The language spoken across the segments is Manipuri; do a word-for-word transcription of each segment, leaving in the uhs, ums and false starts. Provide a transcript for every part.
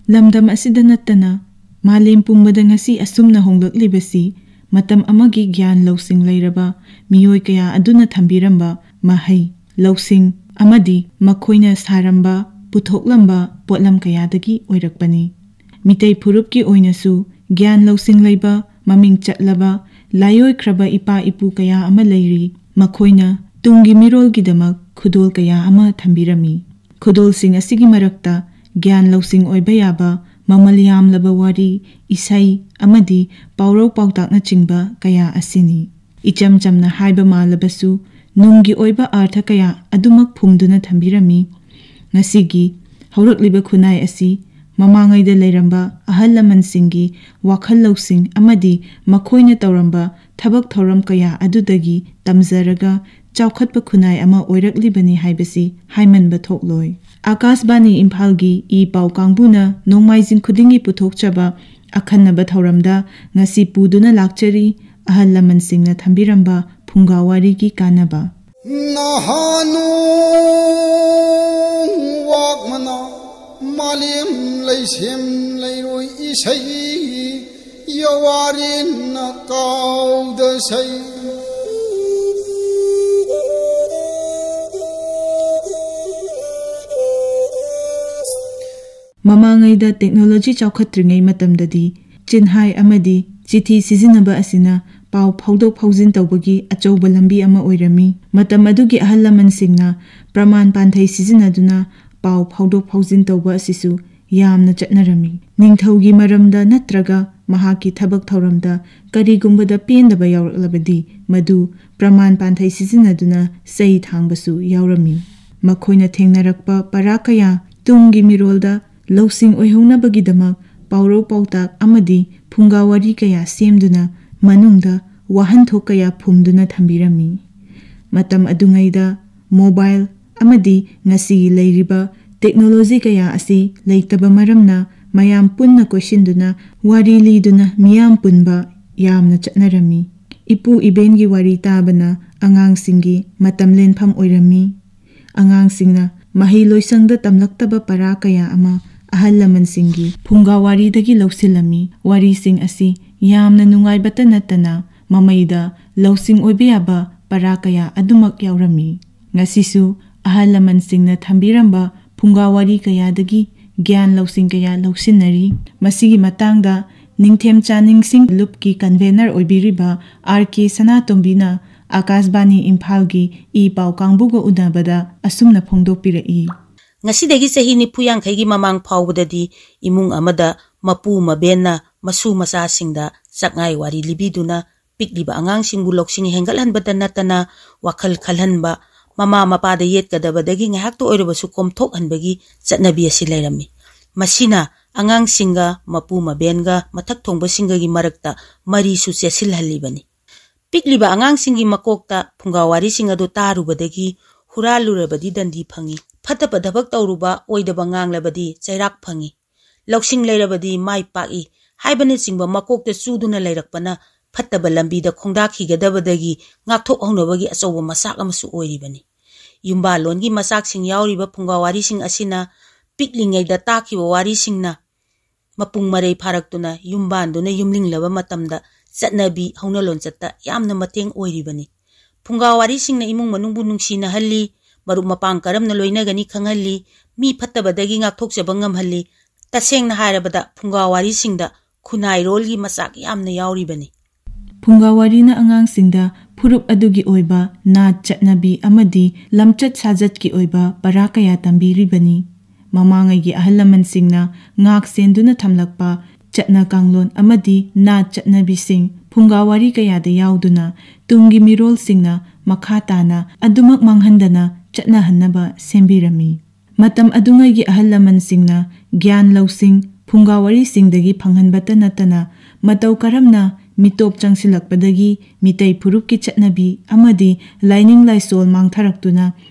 ꯂꯝꯗꯝ ꯑꯁꯤꯗ ꯅꯠꯇꯅ ꯃꯥꯂꯦꯝ ꯄꯨꯝꯕꯗ ꯉꯁꯤ ꯑꯁꯨꯝꯅ ꯍꯣꯡꯂꯛꯂꯤꯕꯁꯤ ꯃꯇꯝ ꯑꯃꯒꯤ ꯒ꯭ꯌꯥꯟ ꯂꯧꯁꯤꯡ ꯂꯩꯔꯕ ꯃꯤꯑꯣꯏ ꯀꯌꯥ ꯑꯗꯨꯅ ꯊꯝꯕꯤꯔꯝꯕ ꯃꯍꯩ, ꯂꯧꯁꯤꯡ ꯑꯃꯗꯤ ꯃꯈꯣꯏꯅ ꯁꯥꯔꯝꯕ, ꯄꯨꯊꯣꯛꯂꯝꯕ ꯄꯣꯠꯂꯝ ꯀꯌꯥꯗꯒꯤ ꯑꯣꯏꯔꯛꯄꯅꯤ꯫ ꯃꯤꯇꯩ ꯐꯨꯔꯨꯞꯀꯤ ꯑꯣꯏꯅꯁꯨ ꯒ꯭ꯌꯥꯟ ꯂꯧꯁꯤꯡ ꯂꯩꯕ, ꯃꯃꯤꯡ ꯆꯠꯂꯕ, ꯂꯥꯏꯑꯣꯏꯈ꯭ꯔꯕ ꯏꯄꯥ ꯏꯄꯨ ꯀꯌꯥ ꯑꯃ ꯂꯩꯔꯤ꯫ ꯃꯈꯣꯏꯅ ꯇꯨꯡꯒꯤ ꯃꯤꯔꯣꯜꯒꯤꯗꯃꯛ ꯈꯨꯗꯣꯜ ꯀꯌꯥ ꯑꯃ ꯊꯝꯕꯤꯔꯝꯃꯤ꯫ ꯈꯨꯗꯣꯜꯁꯤꯡ ꯑꯁꯤꯒꯤ ꯃꯔꯛꯇ ꯒ꯭ꯌꯥꯟ ꯂꯧꯁꯤꯡ ꯑꯣꯏꯕ ꯌꯥꯕ ꯃꯃꯜ ꯌꯥꯝꯂꯕ ꯋꯥꯔꯤ, ꯏꯁꯩ ꯑꯃꯗꯤ ꯄꯥꯎꯔꯧ ꯄꯥꯎꯇꯥꯛꯅꯆꯤꯡꯕ ꯀꯌꯥ ꯑꯁꯤꯅꯤ꯫ ꯏꯆꯝ ꯆꯝꯅ ꯍꯥꯏꯕ ꯃꯥꯜꯂꯕꯁꯨ ꯅꯨꯡꯒꯤ ꯑꯣꯏꯕ ꯑꯥꯔꯊ ꯀꯌꯥ ꯑꯗꯨꯃꯛ ꯐꯨꯝꯗꯨꯅ ꯊꯝꯕꯤꯔꯝꯃꯤ꯫ ꯉꯁꯤꯒꯤ ꯍꯧꯔꯛꯂꯤꯕ ꯈꯨꯟꯅꯥꯏ ꯑꯁꯤ ꯃꯃꯥꯡꯉꯩꯗ ꯂꯩꯔꯝꯕ ꯑꯍꯜ ꯂꯃꯟꯁꯤꯡꯒꯤ ꯋꯥꯈꯜ ꯂꯧꯁꯤꯡ ꯑꯃꯗꯤ ꯃꯈꯣꯏꯅ ꯇꯧꯔꯝꯕ ꯊꯕꯛ ꯊꯧꯔꯝ ꯀꯌꯥ ꯑꯗꯨꯗꯒꯤ ꯇꯝꯖꯔꯒ ꯆꯥꯎꯈꯠꯄ ꯈꯨꯟꯅꯥꯏ ꯑꯃ ꯑꯣꯏꯔꯛꯂꯤꯕꯅꯤ ꯍꯥꯏꯕꯁꯤ ꯍꯥꯏꯃꯟꯕ ꯊꯣꯛꯂꯣꯏ꯫ ꯑꯥꯀꯥꯁꯕꯥꯅꯤ ꯏꯝꯐꯥꯜꯒꯤ ꯏ ꯄꯥꯎ ꯀꯥꯡꯕꯨꯅ ꯅꯣꯡꯃꯥꯏꯖꯤꯡ ꯈꯨꯗꯤꯡꯒꯤ ꯄꯨꯊꯣꯛꯆꯕ ꯑꯈꯟꯅꯕ ꯊꯧꯔꯝꯗ ꯉꯁꯤ ꯄꯨꯗꯨꯅ ꯂꯥꯛꯆꯔꯤ꯫ ꯑꯍꯜ ꯂꯃꯟꯁꯤꯡꯅ ꯊꯝꯕꯤꯔꯝꯕ ꯐꯨꯡꯒꯥ ꯋꯥꯔꯤꯒꯤ ꯀꯥꯟꯅꯕ꯫ ꯅꯍꯥꯅꯨꯡ ꯋꯥꯛꯃꯅ ꯃꯥꯂꯦꯝ ꯂꯩꯁꯦꯝ ꯂꯩꯔꯣꯏ ꯏꯁꯩ ꯌꯋꯥꯔꯦꯟꯅ ꯀꯥꯎꯗ ꯁꯩ꯫ ꯃꯃꯥꯡꯉꯩꯗ ꯇꯦꯛꯅꯣꯂꯣꯖꯤ ꯆꯥꯎꯈꯠꯇ꯭ꯔꯤꯉꯩ ꯃꯇꯝꯗꯗꯤ ꯆꯤꯟꯍꯥꯏ ꯑꯃꯗꯤ ꯆꯤꯊꯤ ꯁꯤꯖꯤꯟꯅꯕ ꯑꯁꯤꯅ ꯄꯥꯎ ꯐꯥꯎꯗꯣꯛ ꯐꯥꯎꯖꯤꯟ ꯇꯧꯕꯒꯤ ꯑꯆꯧꯕ ꯂꯝꯕꯤ ꯑꯃ ꯑꯣꯏꯔꯝꯃꯤ꯫ ꯃꯇꯝ ꯑꯗꯨꯒꯤ ꯑꯍꯜ ꯂꯃꯟꯁꯤꯡꯅ ꯄ꯭ꯔꯃꯥꯟ ꯄꯥꯟꯊꯩ ꯁꯤꯖꯤꯟꯅꯗꯨꯅ ꯄꯥꯎ ꯐꯥꯎꯗꯣꯛ ꯐꯥꯎꯖꯤꯟ ꯇꯧꯕ ꯑꯁꯤꯁꯨ ꯌꯥꯝꯅ ꯆꯠꯅꯔꯝꯃꯤ꯫ ꯅꯤꯡꯊꯧꯒꯤ ꯃꯔꯝꯗ ꯅꯠꯇ꯭ꯔꯒ ꯃꯍꯥꯛꯀꯤ ꯊꯕꯛ ꯊꯧꯔꯝꯗ ꯀꯔꯤꯒꯨꯝꯕꯗ ꯄꯦꯟꯗꯕ ꯌꯥꯎꯔꯛꯂꯕꯗꯤ ꯃꯗꯨ ꯄ꯭ꯔꯃꯥꯟ ꯄꯥꯟꯊꯩ ꯁꯤꯖꯤꯟꯅꯗꯨꯅ ꯆꯩ ꯊꯥꯡꯕꯁꯨ ꯌꯥꯎꯔꯝꯃꯤ꯫ ꯃꯈꯣꯏꯅ ꯊꯦꯡꯅꯔꯛꯄ ꯄꯔꯥ ꯀꯌꯥ ꯇꯨꯡꯒꯤ ꯃꯤꯔꯣꯜꯗ ꯂꯧꯁꯤꯡ ꯑꯣꯏꯍꯧꯅꯕꯒꯤꯗꯃꯛ ꯄꯥꯎꯔꯧ ꯄꯥꯎꯇꯥꯛ ꯑꯃꯗꯤ ꯐꯨꯡꯒꯥ ꯋꯥꯔꯤ ꯀꯌꯥ ꯁꯦꯝꯗꯨꯅ ꯃꯅꯨꯡꯗ ꯋꯥꯍꯟꯊꯣꯛ ꯀꯌꯥ ꯐꯨꯝꯗꯨꯅ ꯊꯝꯕꯤꯔꯝꯃꯤ꯫ ꯃꯇꯝ ꯑꯗꯨꯉꯩꯗ ꯃꯣꯕꯥꯏꯜ ꯑꯃꯗꯤ ꯉꯁꯤ ꯂꯩꯔꯤꯕ ꯇꯦꯛꯅꯣꯂꯣꯖꯤ ꯀꯌꯥ ꯑꯁꯤ ꯂꯩꯇꯕ ꯃꯔꯝꯅ ꯃꯌꯥꯝ ꯄꯨꯟꯅ ꯀꯣꯏꯁꯤꯟꯗꯨꯅ ꯋꯥꯔꯤ ꯂꯤꯗꯨꯅ ꯃꯤꯌꯥꯝ ꯄꯨꯟꯕ ꯌꯥꯝꯅ ꯆꯠꯅꯔꯝꯃꯤ꯫ ꯏꯄꯨ ꯏꯕꯦꯟꯒꯤ ꯋꯥꯔꯤ ꯇꯥꯕꯅ ꯑꯉꯥꯡꯁꯤꯡꯒꯤ ꯃꯇꯝ ꯂꯦꯟꯐꯝ ꯑꯣꯏꯔꯝꯃꯤ꯫ ꯑꯉꯥꯡꯁꯤꯡꯅ ꯃꯍꯩ ꯂꯣꯏꯁꯪꯗ ꯇꯝꯂꯛꯇꯕ ꯄꯔꯥ ꯀꯌꯥ ꯑꯃ ꯑꯍꯜ ꯂꯃꯟꯁꯤꯡꯒꯤ ꯐꯨꯡꯒꯥ ꯋꯥꯔꯤꯗꯒꯤ ꯂꯧꯁꯤꯜꯂꯝꯃꯤ꯫ ꯋꯥꯔꯤꯁꯤꯡ ꯑꯁꯤ ꯌꯥꯝꯅ ꯅꯨꯡꯉꯥꯏꯕꯇ ꯅꯠꯇꯅ ꯃꯃꯩꯗ ꯂꯧꯁꯤꯡ ꯑꯣꯏꯕ ꯌꯥꯕ ꯄꯔꯥ ꯀꯌꯥ ꯑꯗꯨꯃꯛ ꯌꯥꯎꯔꯝꯃꯤ꯫ ꯉꯁꯤꯁꯨ ꯑꯍꯜ ꯂꯃꯟꯁꯤꯡꯅ ꯊꯝꯕꯤꯔꯝꯕ ꯐꯨꯡꯒꯥ ꯋꯥꯔꯤ ꯀꯌꯥꯗꯒꯤ ꯒ꯭ꯌꯥꯟ ꯂꯧꯁꯤꯡ ꯀꯌꯥ ꯂꯧꯁꯤꯟꯅꯔꯤ꯫ ꯃꯁꯤꯒꯤ ꯃꯇꯥꯡꯗ ꯅꯤꯡꯊꯦꯝ ꯆꯥꯅꯤꯡꯁꯤꯡ ꯂꯨꯞꯀꯤ ꯀꯟꯚꯦꯅꯔ ꯑꯣꯏꯕꯤꯔꯤꯕ ꯑꯥꯔ ꯀꯦ ꯁꯅꯥꯇꯣꯝꯕꯤꯅ ꯑꯀꯥꯁꯕꯥꯅꯤ ꯏꯝꯐꯥꯜꯒꯤ ꯏ ꯄꯥꯎ ꯀꯥꯡꯕꯨꯒ ꯎꯅꯕꯗ ꯑꯁꯨꯝꯅ ꯐꯣꯡꯗꯣꯛꯄꯤꯔꯛꯏ꯫ ꯉꯁꯤꯗꯒꯤ ꯆꯍꯤ ꯅꯤꯐꯨ ꯌꯥꯡꯈꯩꯒꯤ ꯃꯃꯥꯡ ꯐꯥꯎꯕꯗꯗꯤ ꯏꯃꯨꯡ ꯑꯃꯗ ꯃꯄꯨ ꯃꯕꯦꯟꯅ ꯃꯁꯨ ꯃꯆꯥꯁꯤꯡꯗ ꯆꯥꯛꯉꯥꯏ ꯋꯥꯔꯤ ꯂꯤꯕꯤꯗꯨꯅ ꯄꯤꯛꯂꯤꯕ ꯑꯉꯥꯡꯁꯤꯡꯕꯨ ꯂꯧꯁꯤꯡ ꯍꯦꯟꯒꯠꯍꯟꯕꯇ ꯅꯠꯇꯅ ꯋꯥꯈꯜ ꯈꯜꯍꯟꯕ, ꯃꯃꯥ ꯃꯄꯥꯗ ꯌꯦꯠꯀꯗꯕꯗꯒꯤ ꯉꯥꯏꯍꯥꯛꯇ ꯑꯣꯏꯔꯕꯁꯨ ꯀꯣꯝꯊꯣꯛꯍꯟꯕꯒꯤ ꯆꯠꯅꯕꯤ ꯑꯁꯤ ꯂꯩꯔꯝꯃꯤ꯫ ꯃꯁꯤꯅ ꯑꯉꯥꯡꯁꯤꯡꯒ ꯃꯄꯨ ꯃꯕꯦꯟꯒ ꯃꯊꯛ ꯊꯣꯡꯕꯁꯤꯡꯒꯒꯤ ꯃꯔꯛꯇ ꯃꯔꯤꯁꯨ ꯆꯦꯠꯁꯤꯜꯍꯜꯂꯤꯕꯅꯤ꯫ ꯄꯤꯛꯂꯤꯕ ꯑꯉꯥꯡꯁꯤꯡꯒꯤ ꯃꯀꯣꯛꯇ ꯐꯨꯡꯒꯥ ꯋꯥꯔꯤꯁꯤꯡ ꯑꯗꯨ ꯇꯥꯔꯨꯕꯗꯒꯤ ꯍꯨꯔꯥꯜꯂꯨꯔꯕꯗꯤ ꯗꯟꯗꯤ ꯐꯪꯏ, ꯐꯠꯇꯕ ꯊꯕꯛ ꯇꯧꯔꯨꯕ, ꯑꯣꯏꯗꯕ ꯉꯥꯡꯂꯕꯗꯤ ꯆꯩꯔꯥꯛ ꯐꯪꯏ, ꯂꯧꯁꯤꯡ ꯂꯩꯔꯕꯗꯤ ꯃꯥꯏ ꯄꯥꯛꯏ ꯍꯥꯏꯕꯅꯆꯤꯡꯕ ꯃꯀꯣꯛꯇ ꯆꯨꯗꯨꯅ ꯂꯩꯔꯛꯄꯅ ꯐꯠꯇꯕ ꯂꯝꯕꯤꯗ ꯈꯣꯡꯗꯥꯈꯤꯒꯗꯕꯗꯒꯤ ꯉꯥꯛꯊꯣꯛꯍꯧꯅꯕꯒꯤ ꯑꯆꯧꯕ ꯃꯆꯥꯛ ꯑꯃꯁꯨ ꯑꯣꯏꯔꯤꯕꯅꯤ꯫ ꯌꯨꯝꯕꯥꯜꯂꯣꯟꯒꯤ ꯃꯆꯥꯛꯁꯤꯡ ꯌꯥꯎꯔꯤꯕ ꯐꯨꯡꯒꯥ ꯋꯥꯔꯤꯁꯤꯡ ꯑꯁꯤꯅ ꯄꯤꯛꯂꯤꯉꯩꯗ ꯇꯥꯈꯤꯕ ꯋꯥꯔꯤꯁꯤꯡꯅ ꯃꯄꯨꯡ ꯃꯔꯩ ꯐꯥꯔꯛꯇꯨꯅ ꯌꯨꯝꯕꯥꯟꯗꯨꯅ ꯌꯨꯝꯂꯤꯡꯂꯕ ꯃꯇꯝꯗ ꯆꯠꯅꯕꯤ ꯍꯧꯅ ꯂꯣꯟꯆꯠꯇ ꯌꯥꯝꯅ ꯃꯇꯦꯡ ꯑꯣꯏꯔꯤꯕꯅꯤ꯫ ꯐꯨꯡꯒꯥ ꯋꯥꯔꯤꯁꯤꯡꯅ ꯏꯃꯨꯡ ꯃꯅꯨꯡꯕꯨ ꯅꯨꯡꯁꯤꯅꯍꯜꯂꯤ, ꯃꯔꯨꯞ ꯃꯄꯥꯡ ꯀꯔꯝꯅ ꯂꯣꯏꯅꯒꯅꯤ ꯈꯪꯍꯜꯂꯤ, ꯃꯤ ꯐꯠꯇꯕꯗꯒꯤ ꯉꯥꯛꯊꯣꯛꯆꯕ ꯉꯝꯍꯜꯂꯤ꯫ ꯇꯁꯦꯡꯅ ꯍꯥꯏꯔꯕꯗ ꯐꯨꯡꯒꯥ ꯋꯥꯔꯤꯁꯤꯡꯗ ꯈꯨꯟꯅꯥꯏꯔꯣꯜꯒꯤ ꯃꯆꯥꯛ ꯌꯥꯝꯅ ꯌꯥꯎꯔꯤꯕꯅꯤ꯫ ꯐꯨꯡꯒꯥ ꯋꯥꯔꯤꯅ ꯑꯉꯥꯡꯁꯤꯡꯗ ꯐꯨꯔꯨꯞ ꯑꯗꯨꯒꯤ ꯑꯣꯏꯕ ꯅꯥꯠ ꯆꯠꯅꯕꯤ ꯑꯃꯗꯤ ꯂꯝꯆꯠ ꯁꯥꯖꯠꯀꯤ ꯑꯣꯏꯕ ꯄꯔꯥ ꯀꯌꯥ ꯇꯝꯕꯤꯔꯤꯕꯅꯤ꯫ ꯃꯃꯥꯡꯉꯩꯒꯤ ꯑꯍꯜ ꯂꯃꯟꯁꯤꯡꯅ ꯉꯥꯛ ꯁꯦꯟꯗꯨꯅ ꯊꯝꯂꯛꯄ ꯆꯠꯅ ꯀꯥꯡꯂꯣꯟ ꯑꯃꯗꯤ ꯅꯥꯠ ꯆꯠꯅꯕꯤꯁꯤꯡ ꯐꯨꯡꯒꯥ ꯋꯥꯔꯤ ꯀꯌꯥꯗ ꯌꯥꯎꯗꯨꯅ ꯇꯨꯡꯒꯤ ꯃꯤꯔꯣꯜꯁꯤꯡꯅ ꯃꯈꯥ ꯇꯥꯅ ꯑꯗꯨꯃꯛ ꯃꯥꯡꯍꯟꯗꯅ ꯆꯠꯅꯍꯟꯅꯕ ꯁꯦꯝꯕꯤꯔꯝꯃꯤ꯫ ꯃꯇꯝ ꯑꯗꯨꯉꯩꯒꯤ ꯑꯍꯜ ꯂꯃꯟꯁꯤꯡꯅ ꯒ꯭ꯌꯥꯟ ꯂꯧꯁꯤꯡ ꯐꯨꯡꯒꯥ ꯋꯥꯔꯤꯁꯤꯡꯗꯒꯤ ꯐꯪꯍꯟꯕꯇ ꯅꯠꯇꯅ ꯃꯇꯧ ꯀꯔꯝꯅ ꯃꯤꯇꯣꯞ ꯆꯪꯁꯤꯜꯂꯛꯄꯗꯒꯤ ꯃꯤꯇꯩ ꯐꯨꯔꯨꯞꯀꯤ ꯆꯠꯅꯕꯤ ꯑꯃꯗꯤ ꯂꯥꯏꯅꯤꯡ ꯂꯥꯏꯁꯣꯜ ꯃꯥꯡꯊꯔꯛꯇꯨꯅ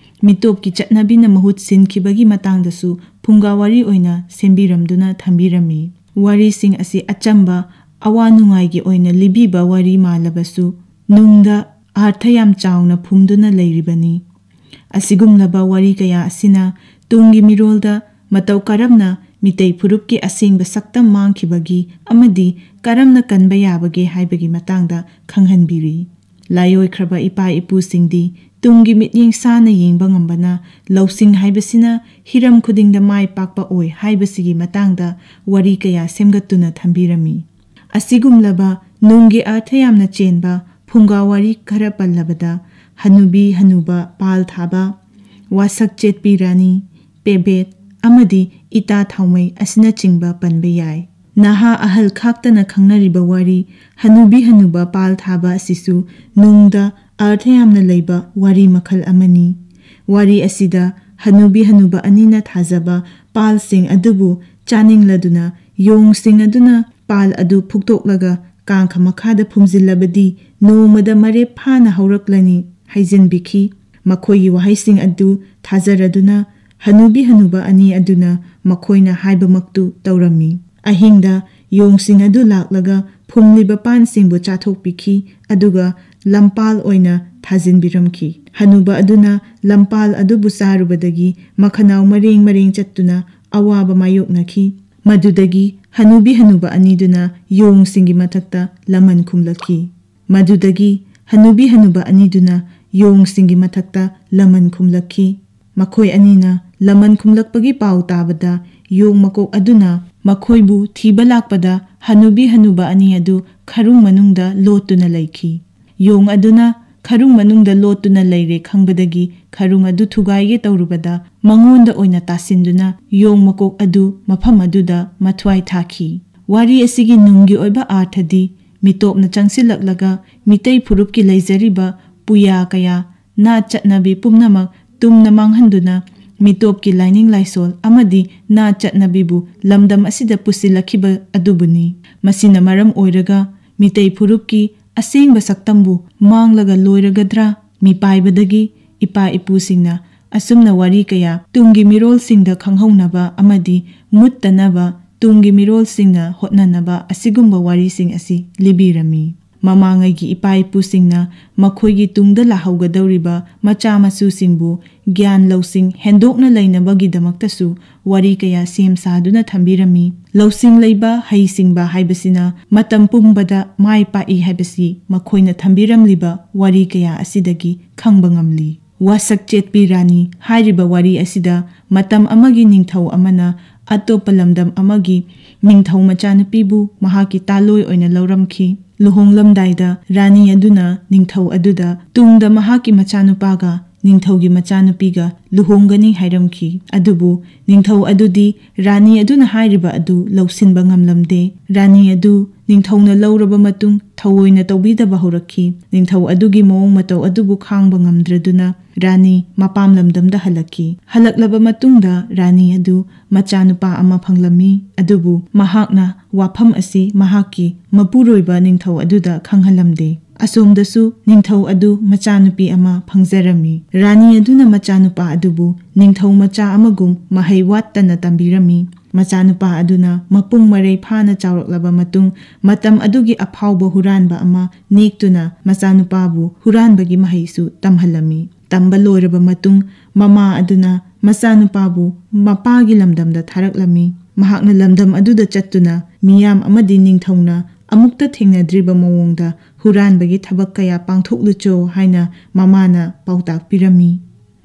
ꯃꯤꯇꯣꯞꯀꯤ ꯆꯠꯅꯕꯤꯅ ꯃꯍꯨꯠ ꯁꯤꯟꯈꯤꯕꯒꯤ ꯃꯇꯥꯡꯗꯁꯨ ꯐꯨꯡꯒꯥ ꯋꯥꯔꯤ ꯑꯣꯏꯅ ꯁꯦꯝꯕꯤꯔꯝꯗꯨꯅ ꯊꯝꯕꯤꯔꯝꯃꯤ꯫ ꯋꯥꯔꯤꯁꯤꯡ ꯑꯁꯤ ꯑꯆꯝꯕ ꯑꯋꯥ ꯅꯨꯡꯉꯥꯏꯒꯤ ꯑꯣꯏꯅ ꯂꯤꯕꯤꯕ ꯋꯥꯔꯤ ꯃꯥꯜꯂꯕꯁꯨ ꯅꯨꯡꯗ ꯑꯥꯔꯊ ꯌꯥꯝ ꯆꯥꯎꯅ ꯐꯨꯝꯗꯨꯅ ꯂꯩꯔꯤꯕꯅꯤ꯫ ꯑꯁꯤꯒꯨꯝꯂꯕ ꯋꯥꯔꯤ ꯀꯌꯥ ꯑꯁꯤꯅ ꯇꯨꯡꯒꯤ ꯃꯤꯔꯣꯜꯗ ꯃꯇꯧ ꯀꯔꯝꯅ ꯃꯤꯇꯩ ꯐꯨꯔꯨꯞꯀꯤ ꯑꯁꯦꯡꯕ ꯁꯛꯇꯝ ꯃꯥꯡꯈꯤꯕꯒꯤ ꯑꯃꯗꯤ ꯀꯔꯝꯅ ꯀꯟꯕ ꯌꯥꯕꯒꯦ ꯍꯥꯏꯕꯒꯤ ꯃꯇꯥꯡꯗ ꯈꯪꯍꯟꯕꯤꯔꯤ꯫ ꯂꯥꯏꯑꯣꯏꯈ꯭ꯔꯕ ꯏꯄꯥ ꯏꯄꯨꯁꯤꯡꯗꯤ ꯇꯨꯡꯒꯤ ꯃꯤꯠꯌꯦꯡ ꯁꯥꯅ ꯌꯦꯡꯕ ꯉꯝꯕꯅ ꯂꯧꯁꯤꯡ ꯍꯥꯏꯕꯁꯤꯅ ꯍꯤꯔꯝ ꯈꯨꯗꯤꯡꯗ ꯃꯥꯏ ꯄꯥꯛꯄ ꯑꯣꯏ ꯍꯥꯏꯕꯁꯤꯒꯤ ꯃꯇꯥꯡꯗ ꯋꯥꯔꯤ ꯀꯌꯥ ꯁꯦꯝꯒꯠꯇꯨꯅ ꯊꯝꯕꯤꯔꯝꯃꯤ꯫ ꯑꯁꯤꯒꯨꯝꯂꯕ ꯅꯨꯡꯒꯤ ꯑꯔꯊ ꯌꯥꯝꯅ ꯆꯦꯟꯕ ꯐꯨꯡꯒꯥ ꯋꯥꯔꯤ ꯈꯔ ꯄꯜꯂꯕꯗ, ꯍꯅꯨꯕꯤ ꯍꯅꯨꯕ ꯄꯥꯜ ꯊꯥꯕ, ꯋꯥꯁꯛ ꯆꯦꯠꯄꯤ ꯔꯥꯅꯤ, ꯄꯦꯕꯦꯠ ꯑꯃꯗꯤ ꯏꯇꯥ ꯊꯥꯎꯃꯩ ꯑꯁꯤꯅꯆꯤꯡꯕ ꯄꯟꯕ ꯌꯥꯏ꯫ ꯅꯍꯥ ꯑꯍꯜ ꯈꯥꯛꯇꯅ ꯈꯪꯅꯔꯤꯕ ꯋꯥꯔꯤ ꯍꯅꯨꯕꯤ ꯍꯅꯨꯕ ꯄꯥꯜ ꯊꯥꯕ ꯑꯁꯤꯁꯨ ꯅꯨꯡꯗ ꯑꯔꯊ ꯌꯥꯝꯅ ꯂꯩꯕ ꯋꯥꯔꯤ ꯃꯈꯜ ꯑꯃꯅꯤ꯫ ꯋꯥꯔꯤ ꯑꯁꯤꯗ ꯍꯅꯨꯕꯤ ꯍꯅꯨꯕ ꯑꯅꯤꯅ ꯊꯥꯖꯕ ꯄꯥꯜꯁꯤꯡ ꯑꯗꯨꯕꯨ ꯆꯥꯅꯤꯡꯂꯗꯨꯅ ꯌꯣꯡꯁꯤꯡ ꯑꯗꯨꯅ ꯄꯥꯜ ꯑꯗꯨ ꯐꯨꯛꯇꯣꯛꯂꯒ ꯀꯥꯡꯈ ꯃꯈꯥꯗ ꯐꯨꯝꯖꯤꯜꯂꯕꯗꯤ ꯅꯣꯡꯃꯗ ꯃꯔꯦꯞ ꯐꯥꯅ ꯍꯧꯔꯛꯂꯅꯤ ꯍꯥꯏꯖꯤꯟꯕꯤꯈꯤ꯫ ꯃꯈꯣꯏꯒꯤ ꯋꯥꯍꯩꯁꯤꯡ ꯑꯗꯨ ꯊꯥꯖꯔꯗꯨꯅ ꯍꯅꯨꯕꯤ ꯍꯅꯨꯕ ꯑꯅꯤ ꯑꯗꯨꯅ ꯃꯈꯣꯏꯅ ꯍꯥꯏꯕꯃꯛꯇꯨ ꯇꯧꯔꯝꯃꯤ꯫ ꯑꯍꯤꯡꯗ ꯌꯣꯡꯁꯤꯡ ꯑꯗꯨ ꯂꯥꯛꯂꯒ ꯐꯨꯝꯂꯤꯕ ꯄꯥꯟꯁꯤꯡꯕꯨ ꯆꯥꯊꯣꯛꯄꯤꯈꯤ, ꯑꯗꯨꯒ ꯂꯝꯄꯥꯜ ꯑꯣꯏꯅ ꯊꯥꯖꯤꯟꯕꯤꯔꯝꯈꯤ꯫ ꯍꯅꯨꯕ ꯑꯗꯨꯅ ꯂꯝꯄꯥꯜ ꯑꯗꯨꯕꯨ ꯆꯥꯔꯨꯕꯗꯒꯤ ꯃꯈꯅꯥꯎ ꯃꯔꯦꯡ ꯃꯔꯦꯡ ꯆꯠꯇꯨꯅ ꯑꯋꯥꯕ ꯃꯥꯌꯣꯛꯅꯈꯤ꯫ ꯃꯗꯨꯗꯒꯤ ꯍꯅꯨꯕꯤ ꯍꯅꯨꯕ ꯑꯅꯤꯗꯨꯅ ꯌꯣꯡꯁꯤꯡꯒꯤ ꯃꯊꯛꯇ ꯂꯃꯟ ꯈꯨꯝꯂꯛꯈꯤ꯫ ꯃꯗꯨꯗꯒꯤ ꯍꯅꯨꯕꯤ ꯍꯅꯨꯕ ꯑꯅꯤꯗꯨꯅ ꯌꯣꯡꯁꯤꯡꯒꯤ ꯃꯊꯛꯇ ꯂꯃꯟ ꯈꯨꯝꯂꯛꯈꯤ꯫ ꯃꯈꯣꯏ ꯑꯅꯤꯅ ꯂꯃꯟ ꯈꯨꯝꯂꯛꯄꯒꯤ ꯄꯥꯎ ꯇꯥꯕꯗ ꯌꯣꯡ ꯃꯀꯣꯛ ꯑꯗꯨꯅ ꯃꯈꯣꯏꯕꯨ ꯊꯤꯕ ꯂꯥꯛꯄꯗ ꯍꯅꯨꯕꯤ ꯍꯅꯨꯕ ꯑꯅꯤ ꯑꯗꯨ ꯈꯔꯨꯡ ꯃꯅꯨꯡꯗ ꯂꯣꯠꯇꯨꯅ ꯂꯩꯈꯤ꯫ ꯌꯣꯡ ꯑꯗꯨꯅ ꯈꯔꯨꯡ ꯃꯅꯨꯡꯗ ꯂꯣꯠꯇꯨꯅ ꯂꯩꯔꯦ ꯈꯪꯕꯗꯒꯤ ꯈꯔꯨꯡ ꯑꯗꯨ ꯊꯨꯒꯥꯏꯒꯦ ꯇꯧꯔꯨꯕꯗ ꯃꯉꯣꯟꯗ ꯑꯣꯏꯅ ꯇꯥꯁꯤꯟꯗꯨꯅ ꯌꯣꯡ ꯃꯀꯣꯛ ꯑꯗꯨ ꯃꯐꯝ ꯑꯗꯨꯗ ꯃꯊ꯭ꯋꯥꯏ ꯊꯥꯈꯤ꯫ ꯋꯥꯔꯤ ꯑꯁꯤꯒꯤ ꯅꯨꯡꯒꯤ ꯑꯣꯏꯕ ꯑꯥꯔꯊꯗꯤ ꯃꯤꯇꯣꯞꯅ ꯆꯪꯁꯤꯜꯂꯛꯂꯒ ꯃꯤꯇꯩ ꯐꯨꯔꯨꯞꯀꯤ ꯂꯩꯖꯔꯤꯕ ꯄꯨꯌꯥ ꯀꯌꯥ, ꯅꯥꯠ ꯆꯠꯅꯕꯤ ꯄꯨꯝꯅꯃꯛ ꯇꯨꯝꯅ ꯃꯥꯡꯍꯟꯗꯨꯅ ꯃꯤꯇꯣꯞꯀꯤ ꯂꯥꯏꯅꯤꯡ ꯂꯥꯏꯁꯣꯜ ꯑꯃꯗꯤ ꯅꯥꯠ ꯆꯠꯅꯕꯤꯕꯨ ꯂꯝꯗꯝ ꯑꯁꯤꯗ ꯄꯨꯁꯤꯜꯂꯛꯈꯤꯕ ꯑꯗꯨꯕꯨꯅꯤ꯫ ꯃꯁꯤꯅ ꯃꯔꯝ ꯑꯣꯏꯔꯒ ꯃꯤꯇꯩ ꯐꯨꯔꯨꯞꯀꯤ ꯑꯁꯦꯡꯕ ꯁꯛꯇꯝꯕꯨ ꯃꯥꯡꯂꯒ ꯂꯣꯏꯔꯒꯗ꯭ꯔꯥ? ꯃꯤꯄꯥꯏꯕꯗꯒꯤ ꯏꯄꯥ ꯏꯄꯨꯁꯤꯡꯅ ꯑꯁꯨꯝꯅ ꯋꯥꯔꯤ ꯀꯌꯥ ꯇꯨꯡꯒꯤ ꯃꯤꯔꯣꯜꯁꯤꯡꯗ ꯈꯪꯍꯧꯅꯕ ꯑꯃꯗꯤ ꯃꯨꯠꯇꯅꯕ ꯇꯨꯡꯒꯤ ꯃꯤꯔꯣꯜꯁꯤꯡꯅ ꯍꯣꯠꯅꯅꯕ ꯑꯁꯤꯒꯨꯝꯕ ꯋꯥꯔꯤꯁꯤꯡ ꯑꯁꯤ ꯂꯤꯕꯤꯔꯝꯃꯤ꯫ ꯃꯃꯥꯡꯉꯩꯒꯤ ꯏꯄꯥ ꯏꯄꯨꯁꯤꯡꯅ ꯃꯈꯣꯏꯒꯤ ꯇꯨꯡꯗ ꯂꯥꯛꯍꯧꯒꯗꯧꯔꯤꯕ ꯃꯆꯥ ꯃꯁꯨꯁꯤꯡꯕꯨ ꯒ꯭ꯌꯥꯟ ꯂꯧꯁꯤꯡ ꯍꯦꯟꯗꯣꯛꯅ ꯂꯩꯅꯕꯒꯤꯗꯃꯛꯇꯁꯨ ꯋꯥꯔꯤ ꯀꯌꯥ ꯁꯦꯝ ꯁꯥꯗꯨꯅ ꯊꯝꯕꯤꯔꯝꯃꯤ꯫ ꯂꯧꯁꯤꯡ ꯂꯩꯕ, ꯍꯩꯁꯤꯡꯕ ꯍꯥꯏꯕꯁꯤꯅ ꯃꯇꯝ ꯄꯨꯝꯕꯗ ꯃꯥꯏ ꯄꯥꯛꯏ ꯍꯥꯏꯕꯁꯤ ꯃꯈꯣꯏꯅ ꯊꯝꯕꯤꯔꯝꯂꯤꯕ ꯋꯥꯔꯤ ꯀꯌꯥ ꯑꯁꯤꯗꯒꯤ ꯈꯪꯕ ꯉꯝꯂꯤ꯫ ꯋꯥꯁꯛ ꯆꯦꯠꯄꯤ ꯔꯥꯅꯤ ꯍꯥꯏꯔꯤꯕ ꯋꯥꯔꯤ ꯑꯁꯤꯗ ꯃꯇꯝ ꯑꯃꯒꯤ ꯅꯤꯡꯊꯧ ꯑꯃꯅ ꯑꯇꯣꯞꯄ ꯂꯝꯗꯝ ꯑꯃꯒꯤ ꯅꯤꯡꯊꯧ ꯃꯆꯥꯅꯨꯄꯤꯕꯨ ꯃꯍꯥꯛꯀꯤ ꯇꯥꯂꯣꯏ ꯑꯣꯏꯅ ꯂꯧꯔꯝꯈꯤ꯫ ꯂꯨꯍꯣꯡꯂꯝꯗꯥꯏꯗ ꯔꯥꯅꯤ ꯑꯗꯨꯅ ꯅꯤꯡꯊꯧ ꯑꯗꯨꯗ ꯇꯨꯡꯗ ꯃꯍꯥꯛꯀꯤ ꯃꯆꯥꯅꯨꯄꯥꯒ ꯅꯤꯡꯊꯧꯒꯤ ꯃꯆꯥꯅꯨꯄꯤꯒ ꯂꯨꯍꯣꯡꯒꯅꯤ ꯍꯥꯏꯔꯝꯈꯤ꯫ ꯑꯗꯨꯕꯨ ꯅꯤꯡꯊꯧ ꯑꯗꯨꯗꯤ ꯔꯥꯅꯤ ꯑꯗꯨꯅ ꯍꯥꯏꯔꯤꯕ ꯑꯗꯨ ꯂꯧꯁꯤꯟꯕ ꯉꯝꯂꯝꯗꯦ꯫ ꯔꯥꯅꯤ ꯑꯗꯨ ꯅꯤꯡꯊꯧꯅ ꯂꯧꯔꯕ ꯃꯇꯨꯡ ꯊꯑꯣꯏꯅ ꯇꯧꯕꯤꯗꯕ ꯍꯧꯔꯛꯈꯤ꯫ ꯅꯤꯡꯊꯧ ꯑꯗꯨꯒꯤ ꯃꯑꯣꯡ ꯃꯇꯧ ꯑꯗꯨꯕꯨ ꯈꯥꯡꯕ ꯉꯝꯗ꯭ꯔꯗꯨꯅ ꯔꯥꯅꯤ ꯃꯄꯥꯝ ꯂꯝꯗꯝꯗ ꯍꯜꯂꯛꯈꯤ꯫ ꯍꯜꯂꯛꯂꯕ ꯃꯇꯨꯡꯗ ꯔꯥꯅꯤ ꯑꯗꯨ ꯃꯆꯥꯅꯨꯄꯥ ꯑꯃ ꯐꯪꯂꯝꯃꯤ꯫ ꯑꯗꯨꯕꯨ ꯃꯍꯥꯛꯅ ꯋꯥꯐꯝ ꯑꯁꯤ ꯃꯍꯥꯛꯀꯤ ꯃꯄꯨꯔꯣꯏꯕ ꯅꯤꯡꯊꯧ ꯑꯗꯨꯗ ꯈꯪꯍꯜꯂꯝꯗꯦ꯫ ꯑꯁꯣꯝꯗꯁꯨ ꯅꯤꯡꯊꯧ ꯑꯗꯨ ꯃꯆꯥꯅꯨꯄꯤ ꯑꯃ ꯐꯪꯖꯔꯝꯃꯤ꯫ ꯔꯥꯅꯤ ꯑꯗꯨꯅ ꯃꯆꯥꯅꯨꯄꯥ ꯑꯗꯨꯕꯨ ꯅꯤꯡꯊꯧ ꯃꯆꯥ ꯑꯃꯒꯨꯝ ꯃꯍꯩ ꯋꯥꯠꯇꯅ ꯇꯝꯕꯤꯔꯝꯃꯤ꯫ ꯃꯆꯥꯅꯨꯄꯥ ꯑꯗꯨꯅ ꯃꯄꯨꯡ ꯃꯔꯩ ꯐꯥꯅ ꯆꯥꯎꯔꯛꯂꯕ ꯃꯇꯨꯡ, ꯃꯇꯝ ꯑꯗꯨꯒꯤ ꯑꯐꯥꯎꯕ ꯍꯨꯔꯥꯟꯕ ꯑꯃ ꯅꯦꯛꯇꯨꯅ ꯃꯆꯥꯅꯨꯄꯥꯕꯨ ꯍꯨꯔꯥꯟꯕꯒꯤ ꯃꯍꯩꯁꯨ ꯇꯝꯍꯜꯂꯝꯃꯤ꯫ ꯇꯝꯕ ꯂꯣꯏꯔꯕ ꯃꯇꯨꯡ, ꯃꯃꯥ ꯑꯗꯨꯅ ꯃꯆꯥꯅꯨꯄꯥꯕꯨ ꯃꯄꯥꯒꯤ ꯂꯝꯗꯝꯗ ꯊꯥꯔꯛꯂꯝꯃꯤ꯫ ꯃꯍꯥꯛꯅ ꯂꯝꯗꯝ ꯑꯗꯨꯗ ꯆꯠꯇꯨꯅ ꯃꯤꯌꯥꯝ ꯑꯃꯗꯤ ꯅꯤꯡꯊꯧꯅ ꯑꯃꯨꯛꯇ ꯊꯦꯡꯅꯗ꯭ꯔꯤꯕ ꯃꯑꯣꯡꯗ ꯍꯨꯔꯥꯟꯕꯒꯤ ꯊꯕꯛ ꯀꯌꯥ ꯄꯥꯡꯊꯣꯛꯂꯨꯆꯣ ꯍꯥꯏꯅ ꯃꯃꯥꯅ ꯄꯥꯎꯇꯥꯛ ꯄꯤꯔꯝꯃꯤ꯫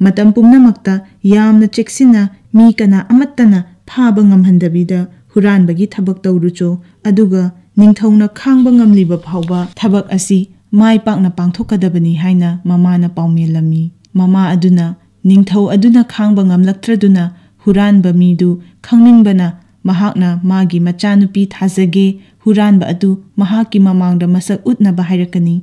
ꯃꯇꯝ ꯄꯨꯝꯅꯃꯛꯇ ꯌꯥꯝꯅ ꯆꯦꯛꯁꯤꯟꯅ ꯃꯤ ꯀꯅꯥ ꯑꯃꯠꯇꯅ ꯐꯥꯕ ꯉꯝꯍꯟꯗꯕꯤꯗ ꯍꯨꯔꯥꯟꯕꯒꯤ ꯊꯕꯛ ꯇꯧꯔꯨꯆꯣ, ꯑꯗꯨꯒ ꯅꯤꯡꯊꯧꯅ ꯈꯥꯡꯕ ꯉꯝꯂꯤꯕ ꯐꯥꯎꯕ ꯊꯕꯛ ꯑꯁꯤ ꯃꯥꯏ ꯄꯥꯛꯅ ꯄꯥꯡꯊꯣꯛꯀꯗꯕꯅꯤ ꯍꯥꯏꯅ ꯃꯃꯥꯅ ꯄꯥꯎꯃꯦꯜꯂꯝꯃꯤ꯫ ꯃꯃꯥ ꯑꯗꯨꯅ ꯅꯤꯡꯊꯧ ꯑꯗꯨꯅ ꯈꯥꯡꯕ ꯉꯝꯂꯛꯇ꯭ꯔꯗꯨꯅ ꯍꯨꯔꯥꯟꯕ ꯃꯤꯗꯨ ꯈꯪꯅꯤꯡꯕꯅ ꯃꯍꯥꯛꯅ ꯃꯥꯒꯤ ꯃꯆꯥꯅꯨꯄꯤ ꯊꯥꯖꯒꯦ, ꯍꯨꯔꯥꯟꯕ ꯑꯗꯨ ꯃꯍꯥꯛꯀꯤ ꯃꯃꯥꯡꯗ ꯃꯁꯛ ꯎꯠꯅꯕ ꯍꯥꯏꯔꯛꯀꯅꯤ꯫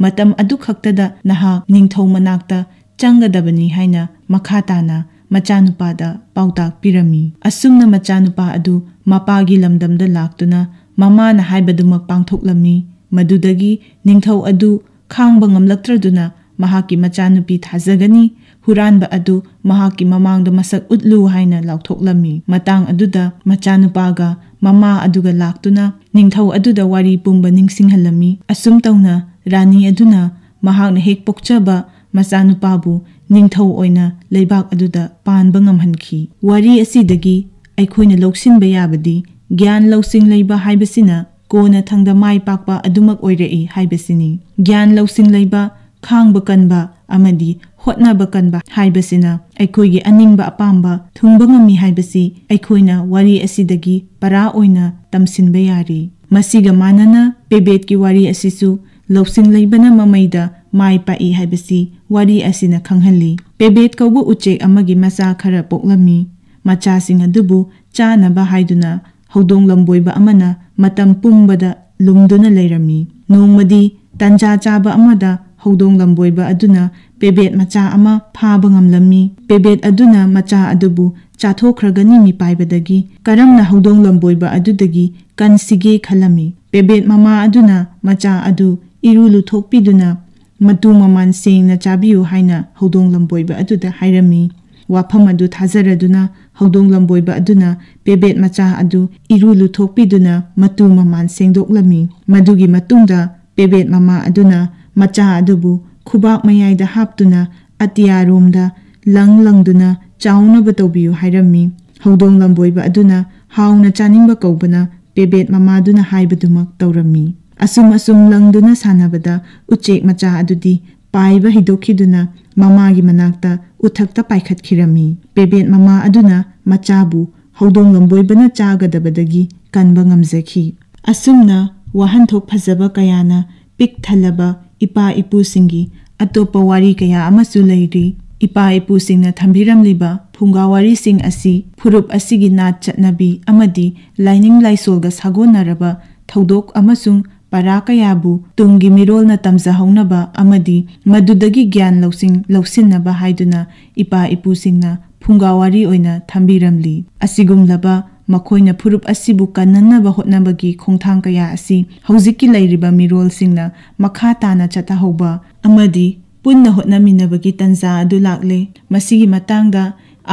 ꯃꯇꯝ ꯑꯗꯨꯈꯛꯇꯗ ꯅꯍꯥꯛ ꯅꯤꯡꯊꯧ ꯃꯅꯥꯛꯇ ꯆꯪꯒꯗꯕꯅꯤ ꯍꯥꯏꯅ ꯃꯈꯥ ꯇꯥꯅ ꯃꯆꯥꯅꯨꯄꯥꯗ ꯄꯥꯎꯇꯥꯛ ꯄꯤꯔꯝꯃꯤ꯫ ꯑꯁꯨꯝꯅ ꯃꯆꯥꯅꯨꯄꯥ ꯑꯗꯨ ꯃꯄꯥꯒꯤ ꯂꯝꯗꯝꯗ ꯂꯥꯛꯇꯨꯅ ꯃꯃꯥꯅ ꯍꯥꯏꯕꯗꯨꯃꯛ ꯄꯥꯡꯊꯣꯛꯂꯝꯃꯤ꯫ ꯃꯗꯨꯗꯒꯤ ꯅꯤꯡꯊꯧ ꯑꯗꯨ ꯈꯥꯡꯕ ꯉꯝꯂꯛꯇ꯭ꯔꯗꯨꯅ ꯃꯍꯥꯛꯀꯤ ꯃꯆꯥꯅꯨꯄꯤ ꯊꯥꯖꯒꯅꯤ, ꯍꯨꯔꯥꯟꯕ ꯑꯗꯨ ꯃꯍꯥꯛꯀꯤ ꯃꯃꯥꯡꯗ ꯃꯁꯛ ꯎꯠꯂꯨ ꯍꯥꯏꯅ ꯂꯥꯎꯊꯣꯛꯂꯝꯃꯤ꯫ ꯃꯇꯥꯡ ꯑꯗꯨꯗ ꯃꯆꯥꯅꯨꯄꯥꯒ ꯃꯃꯥ ꯑꯗꯨꯒ ꯂꯥꯛꯇꯨꯅ ꯅꯤꯡꯊꯧ ꯑꯗꯨꯗ ꯋꯥꯔꯤ ꯄꯨꯝꯕ ꯅꯤꯡꯁꯤꯡꯍꯜꯂꯝꯃꯤ꯫ ꯑꯁꯨꯝ ꯇꯧꯅ ꯔꯥꯅꯤ ꯑꯗꯨꯅ ꯃꯍꯥꯛꯅ ꯍꯦꯛ ꯄꯣꯛꯆꯕ ꯃꯆꯥꯅꯨꯄꯥꯕꯨ ꯅꯤꯡꯊꯧ ꯑꯣꯏꯅ ꯂꯩꯕꯥꯛ ꯑꯗꯨꯗ ꯄꯥꯟꯕ ꯉꯝꯍꯟꯈꯤ꯫ ꯋꯥꯔꯤ ꯑꯁꯤꯗꯒꯤ ꯑꯩꯈꯣꯏꯅ ꯂꯧꯁꯤꯟꯕ ꯌꯥꯕꯗꯤ ꯒ꯭ꯌꯥꯟ ꯂꯧꯁꯤꯡ ꯂꯩꯕ ꯍꯥꯏꯕꯁꯤꯅ ꯀꯣꯟꯅꯊꯪꯗ ꯃꯥꯏ ꯄꯥꯛꯄ ꯑꯗꯨꯃꯛ ꯑꯣꯏꯔꯛꯏ ꯍꯥꯏꯕꯁꯤꯅꯤ꯫ ꯒ꯭ꯌꯥꯟ ꯂꯧꯁꯤꯡ ꯂꯩꯕ, ꯈꯥꯡꯕ ꯀꯟꯕ ꯑꯃꯗꯤ ꯍꯣꯠꯅꯕ ꯀꯟꯕ ꯍꯥꯏꯕꯁꯤꯅ ꯑꯩꯈꯣꯏꯒꯤ ꯑꯅꯤꯡꯕ ꯑꯄꯥꯝꯕ ꯊꯨꯡꯕ ꯉꯝꯃꯤ ꯍꯥꯏꯕꯁꯤ ꯑꯩꯈꯣꯏꯅ ꯋꯥꯔꯤ ꯑꯁꯤꯗꯒꯤ ꯄꯔꯥ ꯑꯣꯏꯅ ꯇꯝꯁꯤꯟꯕ ꯌꯥꯔꯤ꯫ ꯃꯁꯤꯒ ꯃꯥꯟꯅꯅ ꯄꯦꯕꯦꯠꯀꯤ ꯋꯥꯔꯤ ꯑꯁꯤꯁꯨ ꯂꯧꯁꯤꯡ ꯂꯩꯕꯅ ꯃꯃꯩꯗ ꯃꯥꯏ ꯄꯥꯛꯏ ꯍꯥꯏꯕꯁꯤ ꯋꯥꯔꯤ ꯑꯁꯤꯅ ꯈꯪꯍꯜꯂꯤ꯫ ꯄꯦꯕꯦꯠ ꯀꯧꯕ ꯎꯆꯦꯛ ꯑꯃꯒꯤ ꯃꯆꯥ ꯈꯔ ꯄꯣꯛꯂꯝꯃꯤ꯫ ꯃꯆꯥꯁꯤꯡ ꯑꯗꯨꯕꯨ ꯆꯥꯅꯕ ꯍꯥꯏꯗꯨꯅ ꯍꯧꯗꯣꯡ ꯂꯝꯕꯣꯏꯕ ꯑꯃꯅ ꯃꯇꯝ ꯄꯨꯝꯕꯗ ꯂꯨꯝꯗꯨꯅ ꯂꯩꯔꯝꯃꯤ꯫ ꯅꯣꯡꯃꯗꯤ ꯇꯟꯖꯥ ꯆꯥꯕ ꯑꯃꯗ ꯍꯧꯗꯣꯡ ꯂꯝꯕꯣꯏꯕ ꯑꯗꯨꯅ ꯄꯦꯕꯦꯠ ꯃꯆꯥ ꯑꯃ ꯐꯥꯕ ꯉꯝꯂꯝꯃꯤ꯫ ꯄꯦꯕꯦꯠ ꯑꯗꯨꯅ ꯃꯆꯥ ꯑꯗꯨꯕꯨ ꯆꯥꯊꯣꯛꯈ꯭ꯔꯒꯅꯤ ꯃꯤꯄꯥꯏꯕꯗꯒꯤ꯫ ꯀꯔꯝꯅ ꯍꯧꯗꯣꯡ ꯂꯝꯕꯣꯏꯕ ꯑꯗꯨꯗꯒꯤ ꯀꯟꯁꯤꯒꯦ ꯈꯜꯂꯝꯃꯤ꯫ ꯄꯦꯕꯦꯠ ꯃꯃꯥ ꯑꯗꯨꯅ ꯃꯆꯥ ꯑꯗꯨ ꯏꯔꯨ ꯂꯨꯊꯣꯛꯄꯤꯗꯨꯅ ꯃꯇꯨ ꯃꯃꯥꯟ ꯁꯦꯡꯅ ꯆꯥꯕꯤꯌꯨ ꯍꯥꯏꯅ ꯍꯧꯗꯣꯡ ꯂꯝꯕꯣꯏꯕ ꯑꯗꯨꯗ ꯍꯥꯏꯔꯝꯃꯤ꯫ ꯋꯥꯐꯝ ꯑꯗꯨ ꯊꯥꯖꯔꯗꯨꯅ ꯍꯧꯗꯣꯡ ꯂꯝꯕꯣꯏꯕ ꯑꯗꯨꯅ ꯄꯦꯕꯦꯠ ꯃꯆꯥ ꯑꯗꯨ ꯏꯔꯨ ꯂꯨꯊꯣꯛꯄꯤꯗꯨꯅ ꯃꯇꯨ ꯃꯃꯥꯟ ꯁꯦꯡꯗꯣꯛꯂꯝꯃꯤ꯫ ꯃꯗꯨꯒꯤ ꯃꯇꯨꯡꯗ ꯄꯦꯕꯦꯠ ꯃꯃꯥ ꯑꯗꯨꯅ ꯃꯆꯥ ꯑꯗꯨꯕꯨ ꯈꯨꯕꯥꯛ ꯃꯌꯥꯏꯗ ꯍꯥꯞꯇꯨꯅ ꯑꯇꯤꯌꯥꯔꯣꯝꯗ ꯂꯪ ꯂꯪꯗꯨꯅ ꯆꯥꯎꯅꯕ ꯇꯧꯕꯤꯌꯨ ꯍꯥꯏꯔꯝꯃꯤ꯫ ꯍꯧꯗꯣꯡ ꯂꯝꯕꯣꯏꯕ ꯑꯗꯨꯅ ꯍꯥꯎꯅ ꯆꯥꯅꯤꯡꯕ ꯀꯧꯕꯅ ꯄꯦꯕꯦꯠ ꯃꯃꯥꯗꯨꯅ ꯍꯥꯏꯕꯗꯨꯃꯛ ꯇꯧꯔꯝꯃꯤ꯫ ꯑꯁꯨꯝ ꯑꯁꯨꯝ ꯂꯪꯗꯨꯅ ꯁꯥꯟꯅꯕꯗ ꯎꯆꯦꯛ ꯃꯆꯥ ꯑꯗꯨꯗꯤ ꯄꯥꯏꯕ ꯍꯩꯗꯣꯛꯈꯤꯗꯨꯅ ꯃꯃꯥꯒꯤ ꯃꯅꯥꯛꯇ ꯎꯊꯛꯇ ꯄꯥꯏꯈꯠꯈꯤꯔꯝꯃꯤ꯫ ꯄꯦꯕꯦꯠ ꯃꯃꯥ ꯑꯗꯨꯅ ꯃꯆꯥꯕꯨ ꯍꯧꯗꯣꯡ ꯂꯝꯕꯣꯏꯕꯅ ꯆꯥꯒꯗꯕꯗꯒꯤ ꯀꯟꯕ ꯉꯝꯖꯈꯤ꯫ ꯑꯁꯨꯝꯅ ꯋꯥꯍꯟꯊꯣꯛ ꯐꯖꯕ ꯀꯌꯥꯅ ꯄꯤꯛ ꯊꯜꯂꯕ ꯏꯄꯥ ꯏꯄꯨꯁꯤꯡꯒꯤ ꯑꯇꯣꯞꯄ ꯋꯥꯔꯤ ꯀꯌꯥ ꯑꯃꯁꯨ ꯂꯩꯔꯤ꯫ ꯏꯄꯥ ꯏꯄꯨꯁꯤꯡꯅ ꯊꯝꯕꯤꯔꯝꯂꯤꯕ ꯐꯨꯡꯒꯥ ꯋꯥꯔꯤꯁꯤꯡ ꯑꯁꯤ ꯐꯨꯔꯨꯞ ꯑꯁꯤꯒꯤ ꯅꯥꯠ ꯆꯠꯅꯕꯤ ꯑꯃꯗꯤ ꯂꯥꯏꯅꯤꯡ ꯂꯥꯏꯁꯣꯜꯒ ꯁꯥꯒꯣꯟꯅꯔꯕ ꯊꯧꯗꯣꯛ ꯑꯃꯁꯨꯡ ꯄꯔꯥ ꯀꯌꯥꯕꯨ ꯇꯨꯡꯒꯤ ꯃꯤꯔꯣꯜꯅ ꯇꯝꯖꯍꯧꯅꯕ ꯑꯃꯗꯤ ꯃꯗꯨꯗꯒꯤ ꯒ꯭ꯌꯥꯟ ꯂꯧꯁꯤꯡ ꯂꯧꯁꯤꯟꯅꯕ ꯍꯥꯏꯗꯨꯅ ꯏꯄꯥ ꯏꯄꯨꯁꯤꯡꯅ ꯐꯨꯡꯒꯥ ꯋꯥꯔꯤ ꯑꯣꯏꯅ ꯊꯝꯕꯤꯔꯝꯂꯤ꯫ ꯑꯁꯤꯒꯨꯝꯂꯕ ꯃꯈꯣꯏꯅ ꯐꯨꯔꯨꯞ ꯑꯁꯤꯕꯨ ꯀꯟꯅꯅꯕ ꯍꯣꯠꯅꯕꯒꯤ ꯈꯣꯡꯊꯥꯡ ꯀꯌꯥ ꯑꯁꯤ ꯍꯧꯖꯤꯛꯀꯤ ꯂꯩꯔꯤꯕ ꯃꯤꯔꯣꯜꯁꯤꯡꯅ ꯃꯈꯥ ꯇꯥꯅ ꯆꯠꯊꯍꯧꯕ ꯑꯃꯗꯤ ꯄꯨꯟꯅ ꯍꯣꯠꯅꯃꯤꯟꯅꯕꯒꯤ ꯇꯥꯟꯖꯥ ꯑꯗꯨ ꯂꯥꯛꯂꯦ꯫ ꯃꯁꯤꯒꯤ ꯃꯇꯥꯡꯗ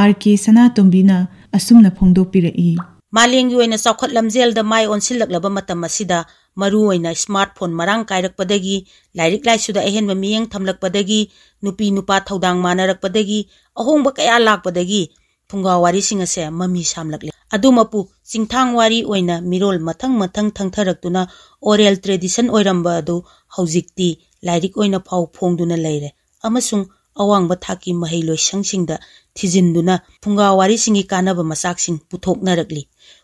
ꯑꯥꯔ ꯀꯦ ꯁꯅꯥꯇꯣꯝꯕꯤꯅ ꯑꯁꯨꯝꯅ ꯐꯣꯡꯗꯣꯛꯄꯤꯔꯛꯏ꯫ ꯃꯥꯂꯦꯝꯒꯤ ꯑꯣꯏꯅ ꯆꯥꯎꯈꯠ ꯂꯝꯖꯦꯜꯗ ꯃꯥꯏ ꯑꯣꯟꯁꯤꯜꯂꯛꯂꯕ ꯃꯇꯝ ꯑꯁꯤꯗ, ꯃꯔꯨꯑꯣꯏꯅ ꯁ꯭ꯃꯥꯔꯠ ꯐꯣꯟ ꯃꯔꯥꯡ ꯀꯥꯏꯔꯛꯄꯗꯒꯤ, ꯂꯥꯏꯔꯤꯛ ꯂꯥꯏꯁꯨꯗ ꯑꯍꯦꯟꯕ ꯃꯤꯠꯌꯦꯡ ꯊꯝꯂꯛꯄꯗꯒꯤ, ꯅꯨꯄꯤ ꯅꯨꯄꯥ ꯊꯧꯗꯥꯡ ꯃꯥꯟꯅꯔꯛꯄꯗꯒꯤ, ꯑꯍꯣꯡꯕ ꯀꯌꯥ ꯂꯥꯛꯄꯗꯒꯤ ꯐꯨꯡꯒꯥ ꯋꯥꯔꯤꯁꯤꯡ ꯑꯁꯦ ꯃꯃꯤ ꯁꯥꯝꯂꯛꯂꯦ꯫ ꯑꯗꯨꯃꯛꯄꯨ ꯆꯤꯡꯊꯥꯡ ꯋꯥꯔꯤ ꯑꯣꯏꯅ ꯃꯤꯔꯣꯜ ꯃꯊꯪ ꯃꯊꯪ ꯊꯪꯊꯔꯛꯇꯨꯅ oral tradition ꯑꯣꯏꯔꯝꯕ ꯑꯗꯨ ꯍꯧꯖꯤꯛꯇꯤ ꯂꯥꯏꯔꯤꯛ ꯑꯣꯏꯅ ꯐꯥꯎ ꯐꯣꯡꯗꯨꯅ ꯂꯩꯔꯦ ꯑꯃꯁꯨꯡ ꯑꯋꯥꯡꯕ ꯊꯥꯛꯀꯤ ꯃꯍꯩ ꯂꯣꯏꯁꯪꯁꯤꯡꯗ ꯊꯤꯖꯤꯟꯗꯨꯅ ꯐꯨꯡꯒꯥ ꯋꯥꯔꯤꯁꯤꯡꯒꯤ ꯀꯥꯟꯅꯕ ꯃꯆꯥꯛꯁꯤꯡ ꯄꯨꯊꯣꯛꯅꯔꯛꯂꯤ꯫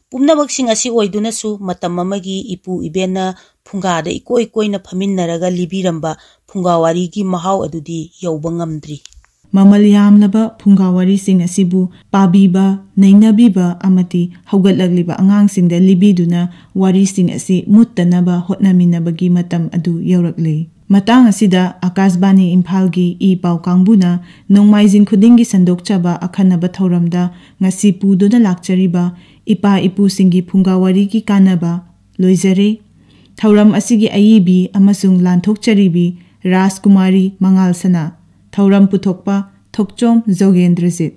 ꯄꯨꯝꯅꯃꯛꯁꯤꯡ ꯑꯁꯤ ꯑꯣꯏꯗꯨꯅꯁꯨ ꯃꯇꯝ ꯑꯃꯒꯤ ꯏꯄꯨ ꯏꯕꯦꯟꯅ ꯐꯨꯡꯒꯥꯗ ꯏꯀꯣꯏ ꯀꯣꯏꯅ ꯐꯝꯃꯤꯟꯅꯔꯒ ꯂꯤꯕꯤꯔꯝꯕ ꯐꯨꯡꯒꯥ ꯋꯥꯔꯤꯒꯤ ꯃꯍꯥꯎ ꯑꯗꯨꯗꯤ ꯌꯧꯕ ꯉꯝꯗ꯭ꯔꯤ꯫ ꯃꯃꯜ ꯌꯥꯝꯂꯕ ꯐꯨꯡꯒꯥ ꯋꯥꯔꯤꯁꯤꯡ ꯑꯁꯤꯕꯨ ꯄꯥꯕꯤꯕ, ꯅꯩꯅꯕꯤꯕ ꯑꯃꯗꯤ ꯍꯧꯒꯠꯂꯛꯂꯤꯕ ꯑꯉꯥꯡꯁꯤꯡꯗ ꯂꯤꯕꯤꯗꯨꯅ ꯋꯥꯔꯤꯁꯤꯡ ꯑꯁꯤ ꯃꯨꯠꯇꯅꯕ ꯍꯣꯠꯅꯃꯤꯟꯅꯕꯒꯤ ꯃꯇꯝ ꯑꯗꯨ ꯌꯧꯔꯛꯂꯦ꯫ ꯃꯇꯥꯡ ꯑꯁꯤꯗ ꯑꯀꯥꯁꯕꯥꯅꯤ ꯏꯝꯐꯥꯜꯒꯤ ꯏ ꯄꯥꯎ ꯀꯥꯡꯕꯨꯅ ꯅꯣꯡꯃꯥꯏꯖꯤꯡ ꯈꯨꯗꯤꯡꯒꯤ ꯁꯟꯗꯣꯛꯆꯕ ꯑꯈꯟꯅꯕ ꯊꯧꯔꯝꯗ ꯉꯁꯤ ꯄꯨꯗꯨꯅ ꯂꯥꯛꯆꯔꯤꯕ ꯏꯄꯥ ꯏꯄꯨꯁꯤꯡꯒꯤ ꯐꯨꯡꯒꯥ ꯋꯥꯔꯤꯒꯤ ꯀꯥꯟꯅꯕ ꯂꯣꯏꯖꯔꯦ꯫ ꯊꯧꯔꯝ ꯑꯁꯤꯒꯤ ꯑꯏꯕꯤ ꯑꯃꯁꯨꯡ ꯂꯥꯟꯊꯣꯛꯆꯔꯤꯕꯤ ꯔꯥꯖꯀꯨꯃꯥꯔꯤ ꯃꯉꯥꯜꯁꯅꯥ꯫ ꯊꯧꯔꯝ ꯄꯨꯊꯣꯛꯄ ꯊꯣꯛꯆꯣꯝ ꯖꯣꯒꯦꯟꯗ꯭ꯔꯖꯤꯠ꯫